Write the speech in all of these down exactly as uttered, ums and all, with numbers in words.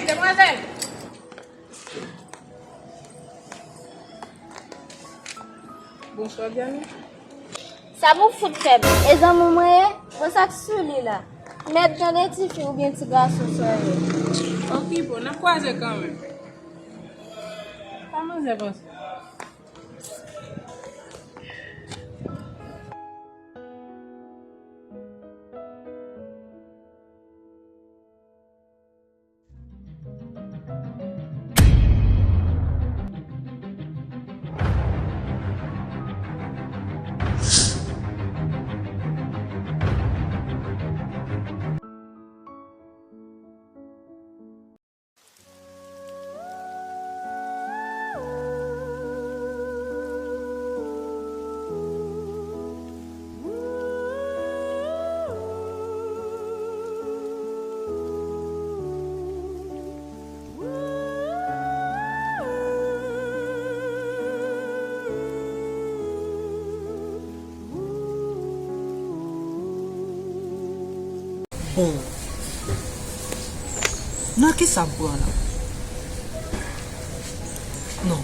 Demwazèl! Bonswa, Diane. Sa pou fout fè m? E zanmi mwen ye? Bon, sa k sou li la? Mèt jan de tifi oubyen ti gason sa ye? Okipe w, n ap kwaze kanmenm. Pa manzè panse. Bon, nan kisa m pran la? Non.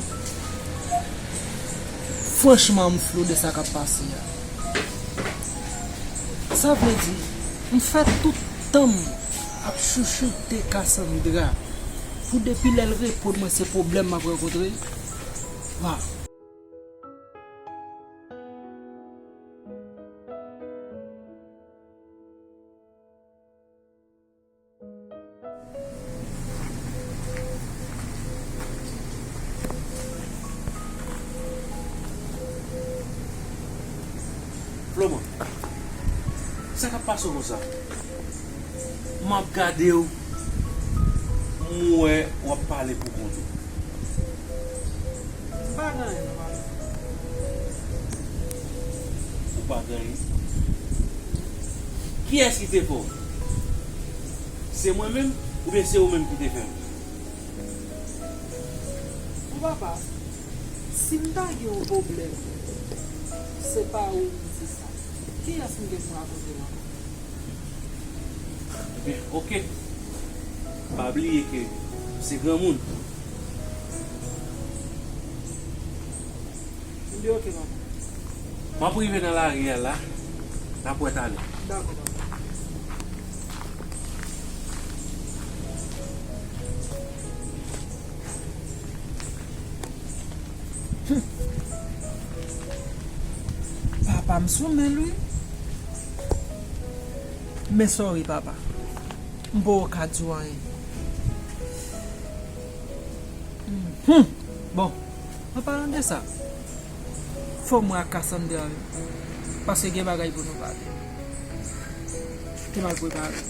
Franchman, m flou de sa k ap pase a. Sa vle di, m fè tout tan m ap chouchoute Cassandra pou depi lè l reponn mwen se pwoblèm m ap rankontre. Wa. Floman, sa k ap pase w konsa? M ap gade w, m wè w ap pale pou kont ou. M pa gen anyen, non, papa. Ou pa gen anyen? Kiyès ki te fè w? Se mwen menm oubyen se ou menm ki te fè m? Bon, papa, si m ta gen yon pwoblèm, se pa ou m di sa. Kiyès m gen pou m rakonte l ankò? Ebyen, oke. Pa bliye ke se granmoun. Ebyen, oke, papa. M ap rive nan lari a la, n ap wè talè. Dakò, papa. Hum. Papa m sou men l wi. Men sorry papa. M poko ka di w anyen. Hum. Bon, an palan de sa, fò m wè ak Cassandra wi. Paske gen bagay pou nou pale. Te mal prepare.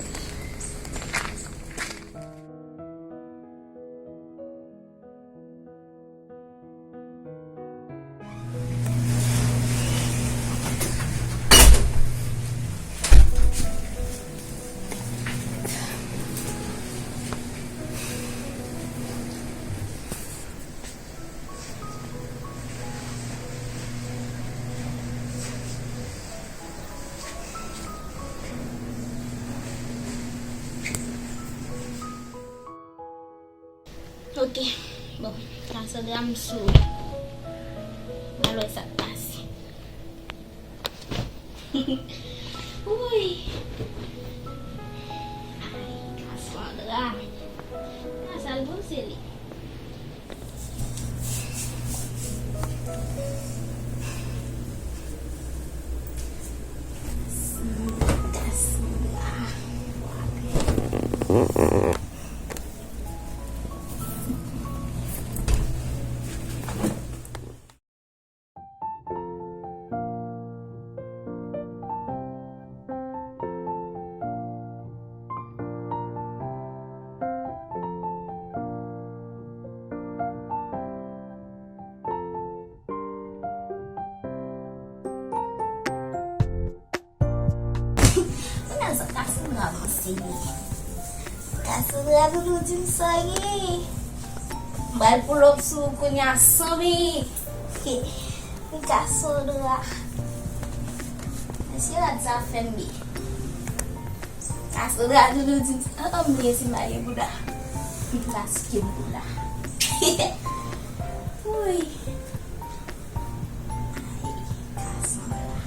Ok. Bon, Cassandra m sou. M al wè sa k pase. Wouyy. Ay, Cassandra. Sa l panse li? Cassandra. Kounye a sa Cassandra panse li. Cassandra doudou di m sa ye. M pral pull up sou ou kounye a sanmi. Cassandra. Èske rad sa fè m byen? Cassandra doudou di m sa. An, an, m bliye si m pa gen bouda. Pi klas ke m la. Woy. Ay, Cassandra.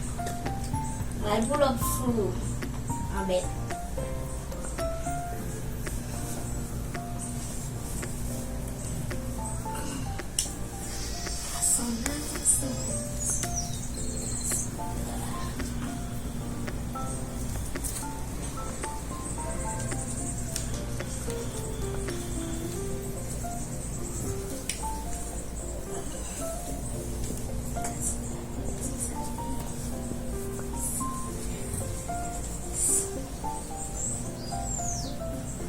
Pral pull up sou ou. Anbèt. Cassandra, Cassandra, Cassandra.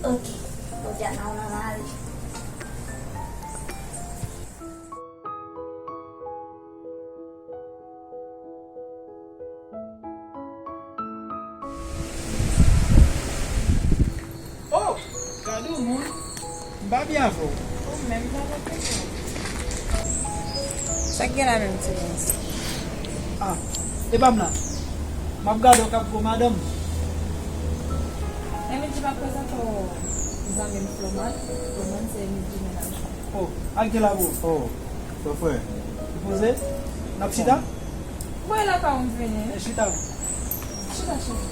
Ok, Rosanna, on a mari. Oh, gade yon moun. M pa byen avè w. Ou menm, pa byen avè w. Sa k gen la menm, ti prens? Ah, e pa m la. M ap gade w k ap gwo madanm. Emidji, m ap prezante w zanmi m Floman. Floman se Emidji mennaj mwen. Oh, ak de la bro. Oh, frè, frè. Ou poze? N ap chita? Mwen la ka m vini. Eh, chita. Chita, chita.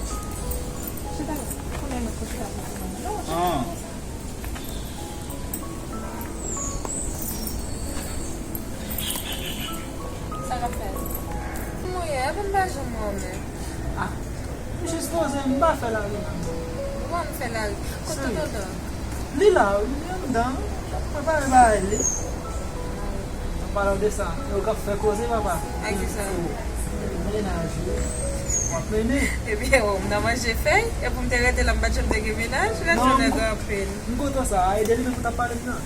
Chita. Konnen mwen pou chita pou Floman. Non, chita. Ah. Sa k ap fèt? Mwen, epi m pa janm wè w menm. Ah, m jis poze, m pa fè lari menm. Ou pa m fè lari. Kot tonton Dòk? Li la, li anndan, l ap prepare bagay li. An palan de sa, e ou k ap fè koze, papa. Ak ki sa? Mennaj ou, w ap mennen. Ebyen, o, m nan manje fèy, e pou m te rete la, m pa t janm te gen mennaj, rès jounen gen anpil. M kontan sa, a, e de li menm ou t ap pale m nan.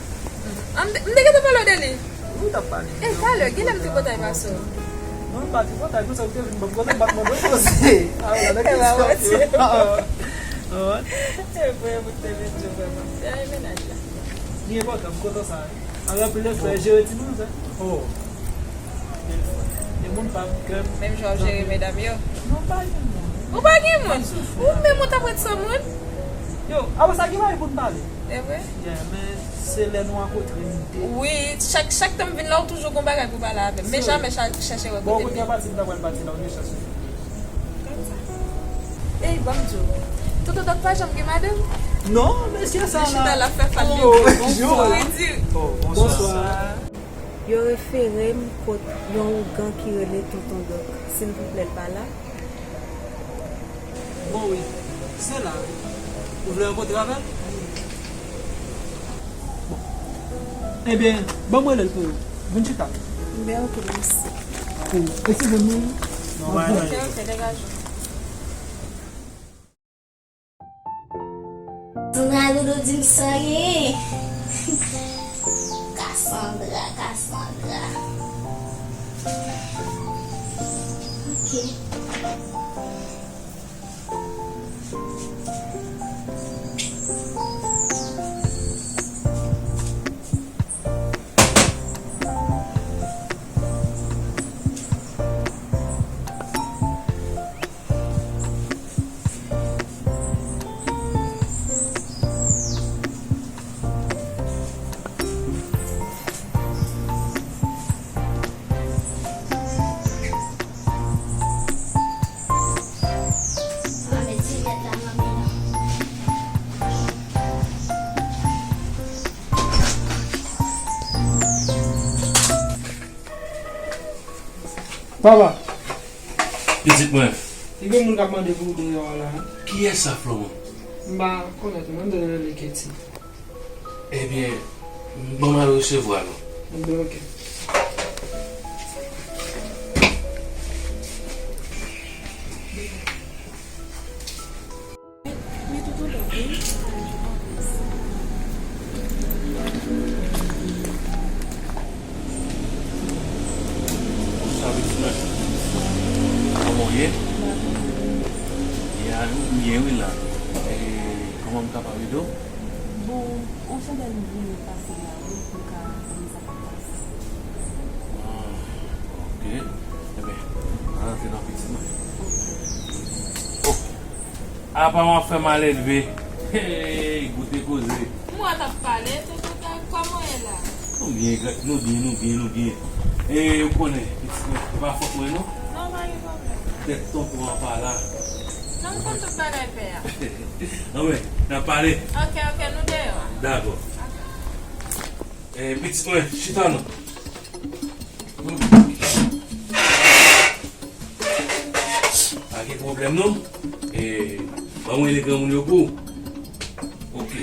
M te, m te gentan pale w de li. Ou t ap pale. E, talè, genlè m tripotay pase w. Non, m pa tripotay, konsa ou te vin ban m kote, m pa t mande w koze. A, w la nan kesyon. E vre, m te vin di w vrèman. Se a mennaj la. Li enpòtan, m kontan sa. Ann anpil de fwa, jere timoun, sa. Oh. Gen moun pa m kè m. Menm jan w ap jere medam yo. Non, pa gen moun. Ou pa gen moun? Ou menm ou t ap ret san moun? Yo, apre sa, gen bagay pou n pale. E vre? Yeah, men se lè nou rankontre nou de. Wi, chak, chak tan m vin la, ou toujou gon bagay pou pale avè m. Men jamè cha-, chèche rankontre m. Bon, kounye a pati m ta pral pati la, ou gen chans. Kòmsa. Ey, ban m di w. Tonton Dòk pa janm gen madanm? Non, mesye sa la. Li chita la fè fal li. Oh, yo. Bonswa. Oh, bonswa. Bonswa. Yo refere m kot yon ougan ki rele Tonton Dòk. Silvouplè, l pa la? Bon, wi. Se la, wi. Ou vle rankontre avè l? Bon. Ebyen, ban m rele l pou ou. Vin chita. Ben, ok, mèsi. Ou, eskize m, wi. Non, pa gen anyen. Ok, ok, degaje w. Sandra Doudou di m sa ye. Cassandra, Cassandra. Ok. Papa. Pitit mwen. Li gen moun k ap mande pou ou deyò a la. Kiyès sa, Floman? M pa konèt, mwen, m tande l rele Ketty. Ebyen, ban m al resevwa l. Ebyen, ok. Bonswa, pitit mwen. Kòman w ye? Ya, m byen, wi, la. E, kòman m kapab ede w? Bon, yon chandèl m vle pase la, wi, pou m ka wè sa k ap pase. Ah, ok. Ebyen, ann rantre nan pitit mwen. Ok. Apa w ap fè malelve? Hey, goute koze. M Ou t ap pale, tonton Tag, kòman w ye la? Nou byen, nou byen, nou byen, nou byen. E, ou konnen, pitit mwen, e pa fòt mwen, non. Non, pa gen pwoblèm. Tèt tonton an pa la. Non, m konn tout bagay, pè a. Anben, n ap pale. Ok, ok, nou deyò a. Dakò. E, pitit mwen, chita non. Pa gen pwoblèm non. E, ban mwen rele granmoun yo pou ou. Ok.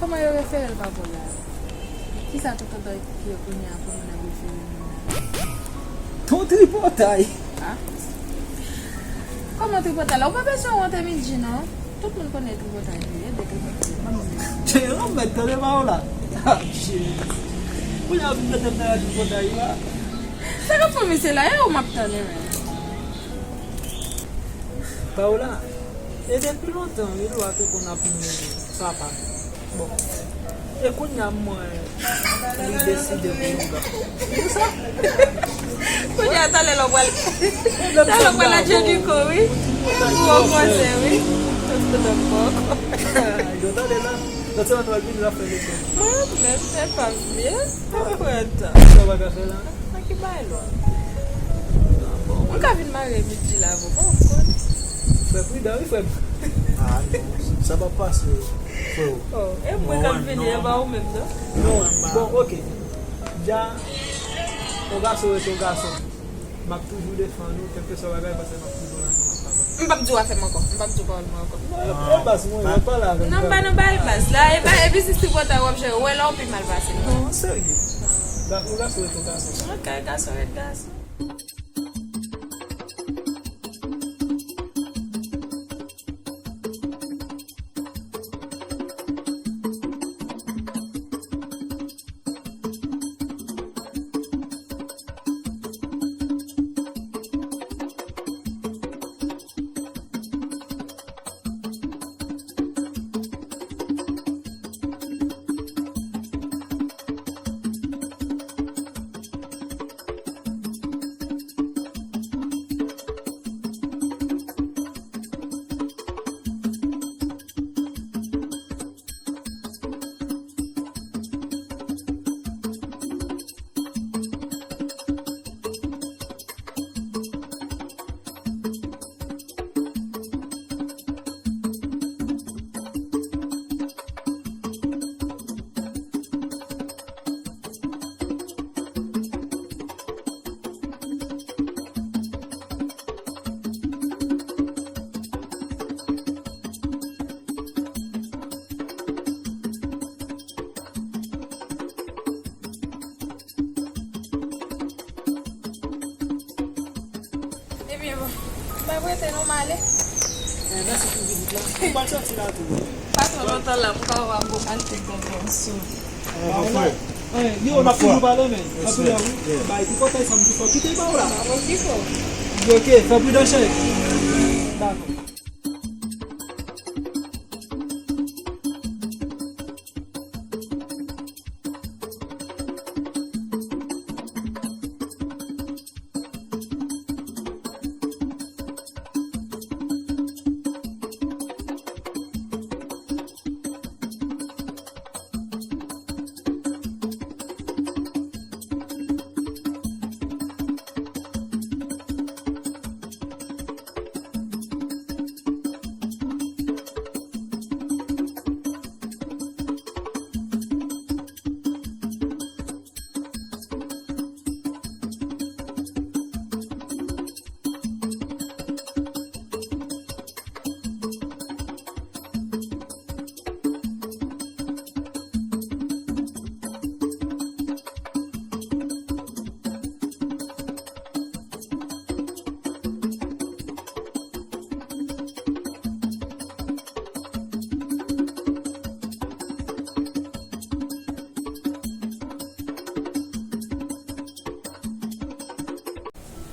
Kòman yo refere l pa bò la? Kisa tonton Tag fè kounye a pou moun ap refere moun nan? Ton tripotay! Ah. Kòman tripotay la? Ou pa bezwen wonte Midji non. Tout moun konnen tripotay li ye, de tripotay. Ban m di. Che, ou mèt tande pa w la. Ah, che. Kounye a pou mete m nan tripotay la. Sa k ap fè misye la, e ou m ap tande menm. Paola, e depi lontan, Wilwa te konn ap nwi papa. Bon, e kounye a m wè li deside pou yoga. Ou sa? Kounye a talè lè w pral, talè w pral al Jericho, wi. Ou gwo koze, wi. Tout, tout, tout, tout. Yo talè la. Lòt semèn w ap vini, w ap fè lekòl. Mwen menm, se pa m ye. Mwen pran tan. Sa w pa ka fè la? Nan ki bay lòt? M ka vin mare Midji la avè w, bon, m konnen. Fè pridan, wi, frè m. Ah, non, sa p ap pase, freo. Oh, e mwen k ap vini, e pa ou menm, non? Non, bon, ok. Dja, yon gason rete yon gason. M ap toujou defann ou, kèlkeswa bagay, paske m ap toujou la ansanm ak papa. M p ap di w afè m ankò. M p ap di w pawòl mwen ankò. Non, e baz mwen, mwen pale avè m. Non, m pa nan bagay baz la. E pa, e biznis tripotay w ap jere. Ou wè la w pi mal pase. Non, serye. Gason, gason rete yon gason. Ok, gason rete gason. Ebyen, bon, m ap rete non, m ale. Eh, mèsi pou vizit la. M pral sòti la tou. Pa twò lontan la, pou kapab al te gon bon sou. Ah, bon, frè. Eh, yo, m ap toujou pale, men. Anpil love, wi. Bay, pou kontan sa, m di fò kite pa w la. Mwen ki fò. Ok, fè pridan, cheri. Dakò.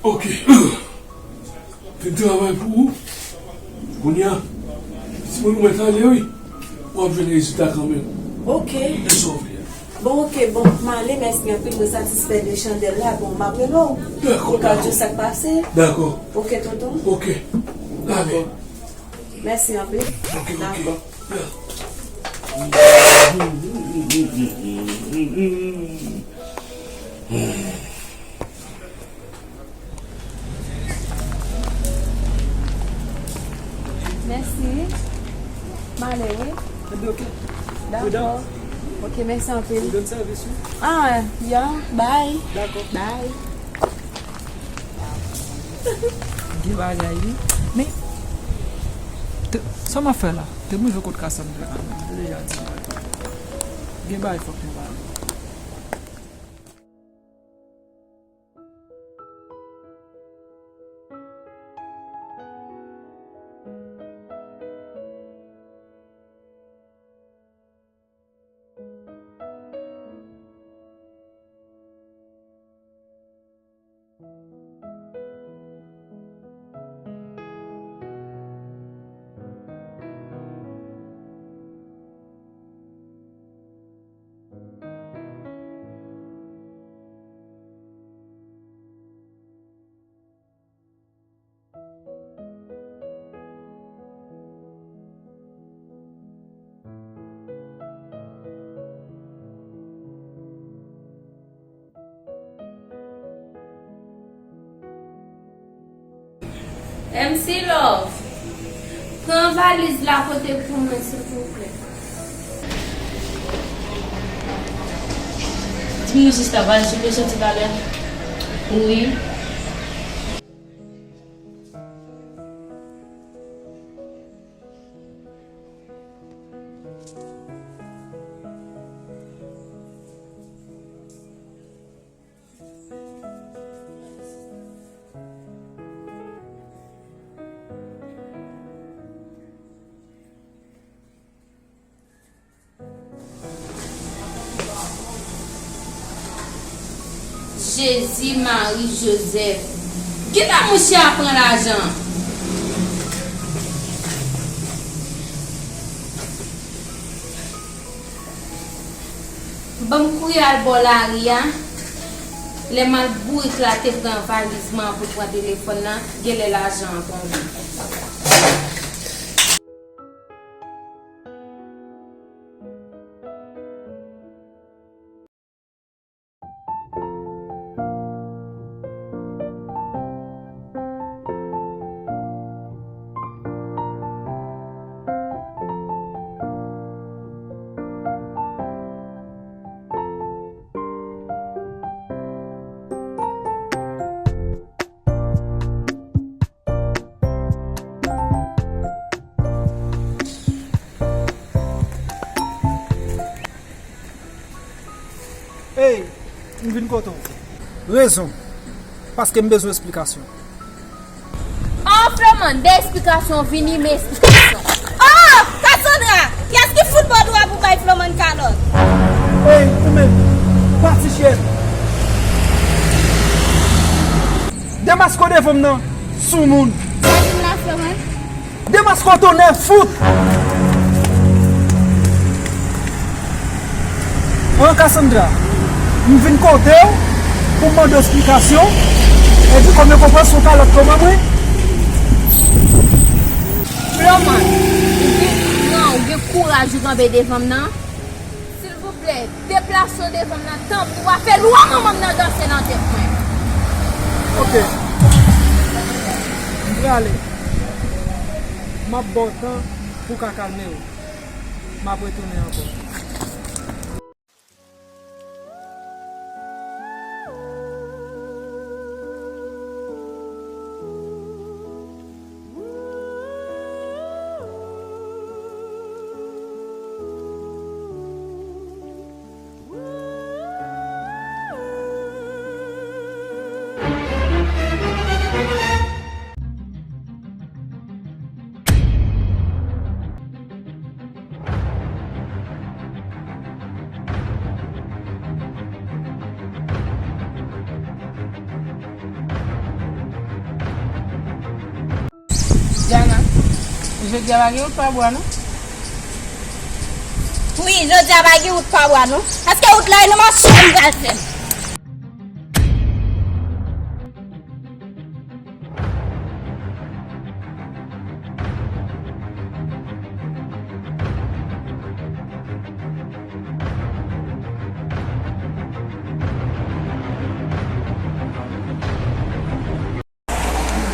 Ok. Fin travay pou ou. Kounye a, si mwen mèt ale, wi, w ap jwenn rezilta kanmenm. Ok. E sa w vle a. Bon, ok, bon, m ale, mèsi anpil, mwen satisfè de chandèl la, bon, m ap rele w. Dakò, dakò. Ou ka di w sa k pase. Dakò. Ok, tonton. Ok. Ale. Mèsi anpil. Ok, ok. Dakò. Mèsi. M ale, wi. Ebyen, ok. Dakò. Pridan. Ok, mèsi anpil. Ou jwenn sèvis, wi. Ah, ya, bye. Dakò. Bye. Gen bagay, wi. Men, te, sa m ap fè la? Te m rive kot Cassandra a, m te deja di bagay. Gen bagay fòk nou pale. M C Love, pran valiz la pote pou mwen, silvouplè. Di m jis la, valiz ou te soti talè? Wi. Jezi, Mari, Jozèf. Kilè mouche a pran lajan? Ban m kouri al bò lari a. Lè m al bourik la te pran valiz mwen an pou l pran telefòn nan, genlè lajan an tonbe. Ey, m vin kote w. Rezon, paske m bezwen esplikasyon. Oh, Floman, de esplikasyon, vini men esplikasyon. Oh, Cassandra, kiyès ki fout ba w dwa pou bay Floman kalòt? Ey, ou menm, pati chyèn. Demaske w devan m nan, soumoun. Sa di m la, Floman? Demaske w tonè fout! An, Cassandra, m vin kote w pou m mande w esplikasyon, epi kòm yo konprann se yon kalòt Floman mwen. Floman, ou gen, non, ou gen kouraj ou kanpe devan m nan? Silvouplè, deplase w devan m nan, tanpri, w a fè lwa manman m nan danse nan tèt mwen. Ok. M prale. M ap ba w tan pou w ka kalme w. M ap retounen ankò. Jodi a pa gen wout pa bwa, non? Wi, jodi a pa gen wout pa bwa, non. Paske wout la, e nan mache m pral fè l.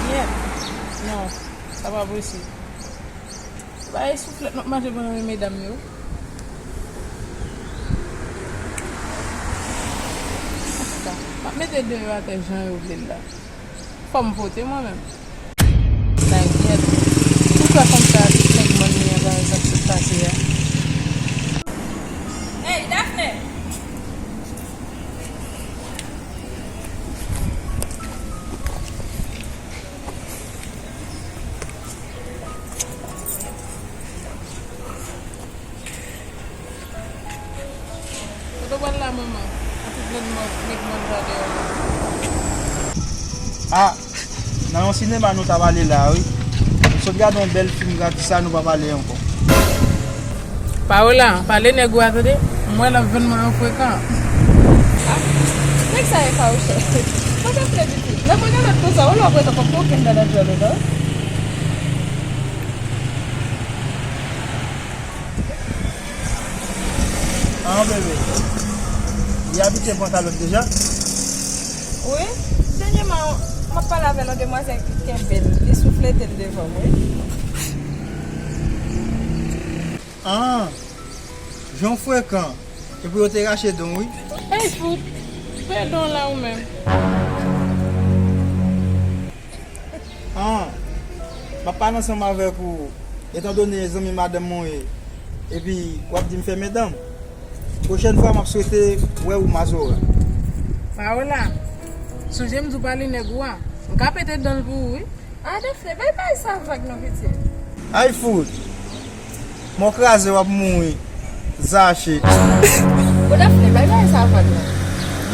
Byen. Non, sa pa posib. Bay souflèt m ap manje pou nou medam yo. Antouka, m ap mete deyò atè jan yo vle l la. Fò m vote mwen menm. Lagyèt. Poukisa fanm sa a di fèk bann li an bagay sa k sot pase a? Hey, Daphné! Kote w pral la, manman? Ak tout nèg mòn, nèg mòn sa deyò la. Ah, nan yon sinema nou t ap ale la, wi. Nou sot gade yon bèl fim gratis la, nou p ap ale ankò. Paola, pale nèg ou a tande. M wè l ap vann mwen an frekan. Ah, nèg sa e fawouchè. Mwen pa fè piti. Lè mwen gade l konsa, ou lè w ap ret ankò pou okenn dada djòl ou, non? Ah, bebe. Li abitye pran kalòt deja? Wi. Dènyèman, m ap pale avè l, yon demwazèl ki kenbe l, li souflete l devan m, wi. Ah, jan w frekan. Epi yo te rache don, wi. Ey, fout. Fè don la ou menm. Ah, m ap pale ansanm avèk ou, etandone zanmi madanm mwen ou ye, epi w ap di m fèmen dan m. Pwochèn fwa, m ap swete wè ou mazora. Paola, sonje m di w pale nèg ou a. M ka pete dan l pou ou, wi. Ah, Daphné, bay bagay sa vag non, piti. Ay, fout. Mò kraze, w ap mouri. Zache. Bon, Daphné, bay bagay sa vag non.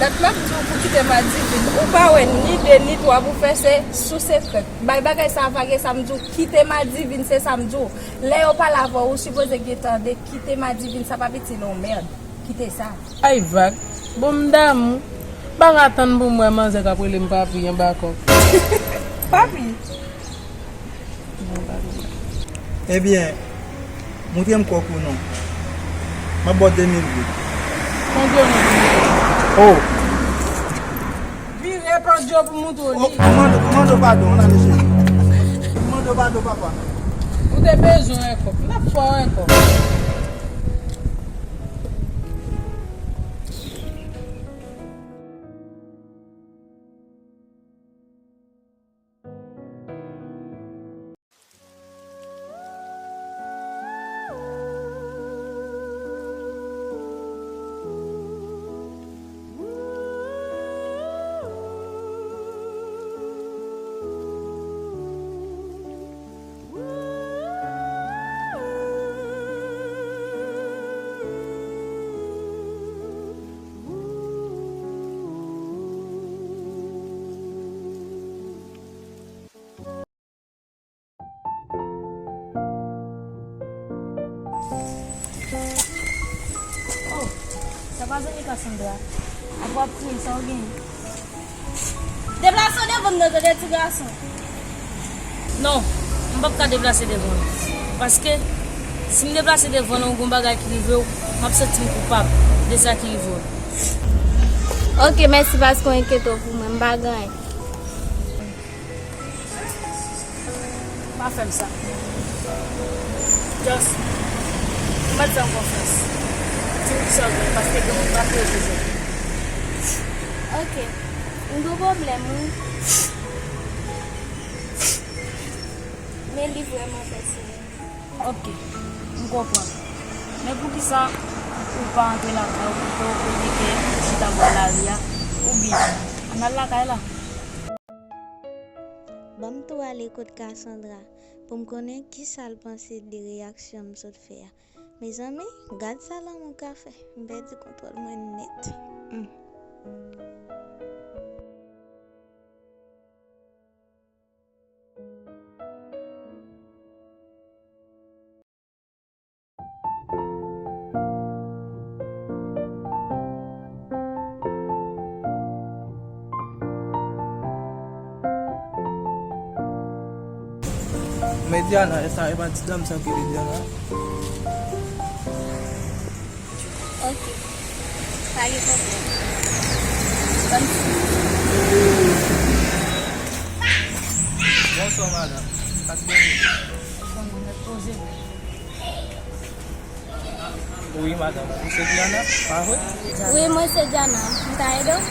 Dat m ap di w pou kite Madivin. Ou pa wè ni de ni twa pou fè, se sou sekrè. Bay bagay sa vag, e sa m di w, kite Madivin, se sa m di w. Lè yo pale avè w, ou sipoze gen tande, kite Madivin, sa p ap itil ou, mèd. Kite sa. Ay, vag. Bon, m damou. M pa ka tann pou m wè manzè k ap rele m papi anba kòk. Papi? Ebyen, montre m kòk ou non. M ap ba w de mil goud. Pandye w non. Oh. Vire pandye w pou m montre w li. Oh, m mande, m mande w padon, ann ale cheri. M mande w padon, papa. Ou te bezwen wè kòk. N ap fè w wè kòk. Oh, sa pa zanmi Cassandra. Apa w ap kriye, sa w genyen? Deplase w devan m nan, tande, ti gason. Non, m p ap ka deplase devan l. Paske, si m deplase devan l, yon bagay ki rive w, m ap santi m koupab de sa ki rive w. Oke, mèsi paske w enkyete w pou mwen, m pa gen anyen. Pa fè m sa. Just, m ap fè w konfyans. Di m kisa w gen, paske gen moun k ap rele jodi. Oke, m gen pwoblèm, wi. Men li vrèman pèsonèl. Oke, m konprann. Men poukisa ou pa antre lakay ou pito olye ke ou chita bò lari a? Ou byen. Ann al lakay la. Ban m tou ale kot Cassandra pou m konnen kisa l panse de reyaksyon m sot fè a. Mezanmi, gad sa lanmou ka fè. M pèdi kontwòl mwen nèt. Hmm. Men Diana, e sa, e pa ti dam sa ki rele Diana? Ok. Pa gen pwoblèm. Bòn jounen. Bonswa, madanm. Sa k gen? Bonswa, mèt poze. Wi, madanm. Ou se Diana, pa vre? Wi, mwen se Diana. M ka ede w?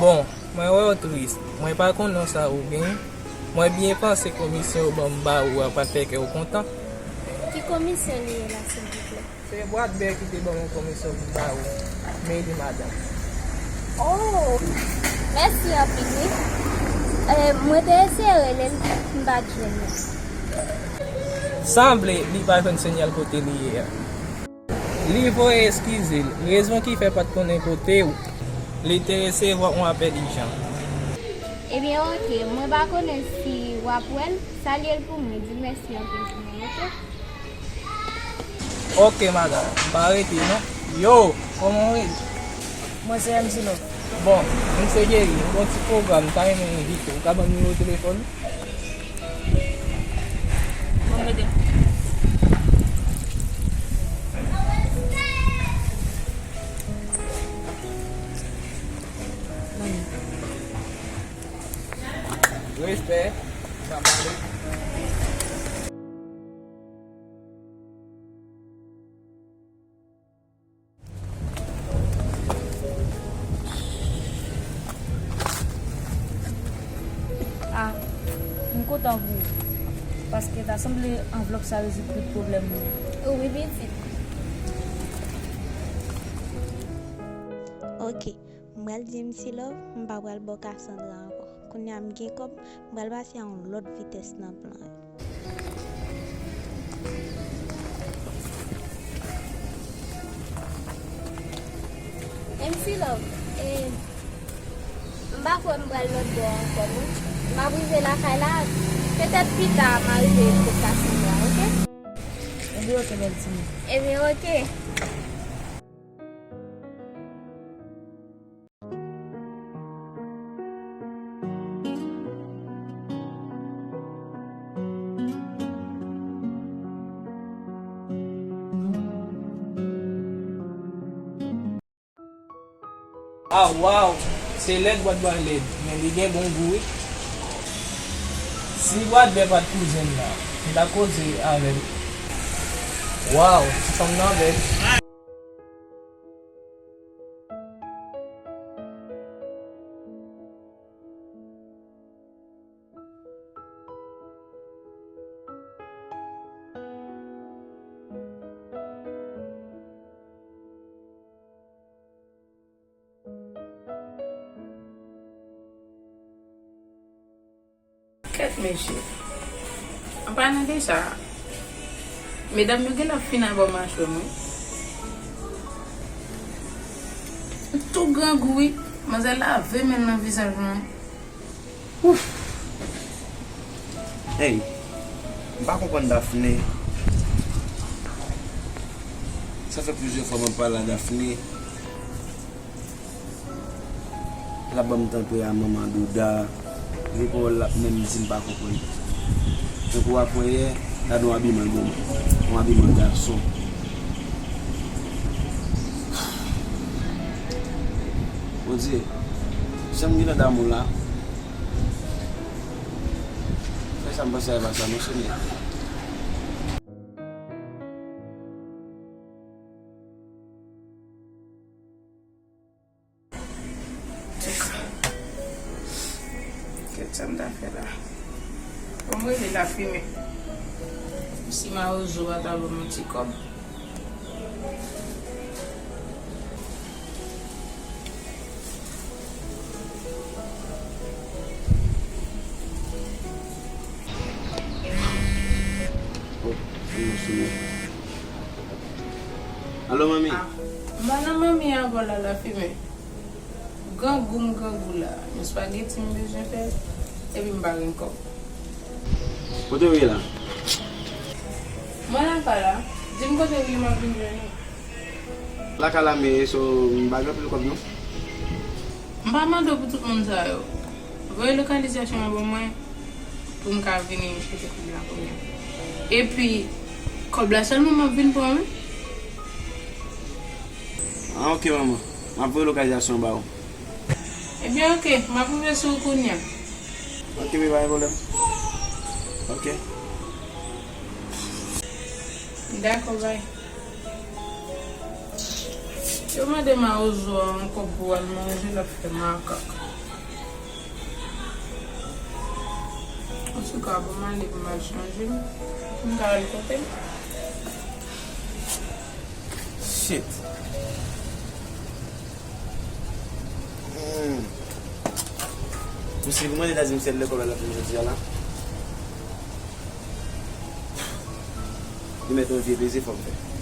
Bon, mwen wè w tris. Mwen pa konn nan sa ou genyen. Mwen byen panse komisyon yo ban m ba ou a pral fè kè w kontan. Ki komisyon li ye la, silvouplè? Se bwat bè ki te ban mwen komisyon pou m ba ou. Men li, madanm. Oh, mèsi anpil, wi. Eh, mwen te eseye rele l, m pa t jwenn li. Sanble li pa jwenn sinyal kote li ye a. Li voye eskize l, rezon ki fè pa t konnen kote w. Li te resevwa yon apèl ijan. Ebyen, ok, mwen pa konnen si w ap wè l, salye l pou mwen, di l mèsi anpil pou mwen, ok? Ok, madanm, m pa rete non. Yo, kòman w ye? Mwen se M C Love. Bon, M C Jerry, m gen yon ti pwogram, m ta renmen envite w. Ou ka ban m nimewo telefòn ou? Bon, mete. Respè. Sa pale. Ah, m kontan pou ou. Paske ta sanble anvlòp sa rezoud tout pwoblèm mwen. Wi, pitit. Ok, m pral di M C Love, m pa pral ba w Cassandra ankò. Kounye a m gen kòb, m pral pase a yon lòt vitès nan plan yo. M C Love, e, m pa kwè m pral lòt bò ankò, non. M ap rive lakay la, petèt pita m a rive kot Cassandra, ok? Ebyen, ok, bèl timoun. Ebyen, ok. Ah, waw! Se lèd bwat bè lèd, men li gen bon gou, wi. Si bwat bè pa t kouzen m nan, m ta koze avè l. Waw, ti fanm nan bèl. Kèt mesye. An palan de sa, medam yo genlè ap fin abò machwè mwen. M tou grangou wi. Manzè lave men l nan vizaj mwen. Ouf. Hey, m pa konprann Daphné. Sa fè plizyè fwa m ap pale a Daphné. L ap ban m tanpri a manman Douda. Gen pawòl l ap menm di m pa konprann. Tankou apre yè, gade yon abiman l ban m. Yon abiman gason. Bondye, jan m gentan damou la. Fè sa m panse a pa sa, non, Senyè. Kèt sa m ta fè la. Bon, m rele Lafimen. Si mawozo a ta ban m yon ti kòb. Oh, m nan sou li. Alo, manmi. Ah, m pa nan manmi a ankò la, Lafimen. Grangou m grangou la. Yon espageti m bezwen fè, epi m pa gen kòb. Kote w ye la? Mwen lakay la. Di m kote w ye, m ap vin jwenn ou. Lakay la m ye, so m pa gen anpil kòb non. M pa mande w pou tout moun sa yo. Voye lokalizasyon an ban mwen. Pou m ka vini chèche kòb la kounye a. Epi, kòb la sèlman m ap vin pran, wi. Ah, ok, manman. M ap voye lokalizasyon ba ou. Ebyen, ok. M ap rive sou ou kounye a. Ok, baby, pa gen pwoblèm. Ok. Dakò, bay. Yo mande mawozo a yon kòb pou al manje, l ap fè makak. Antouka, bon, m ale pou m al chanje m, pou m ka al kote m. Shit. Hmm. Misye, kòman li ta di m sèl lekòl la l ap vin jodi a la? Li mèt yon vye peze, fò m fè.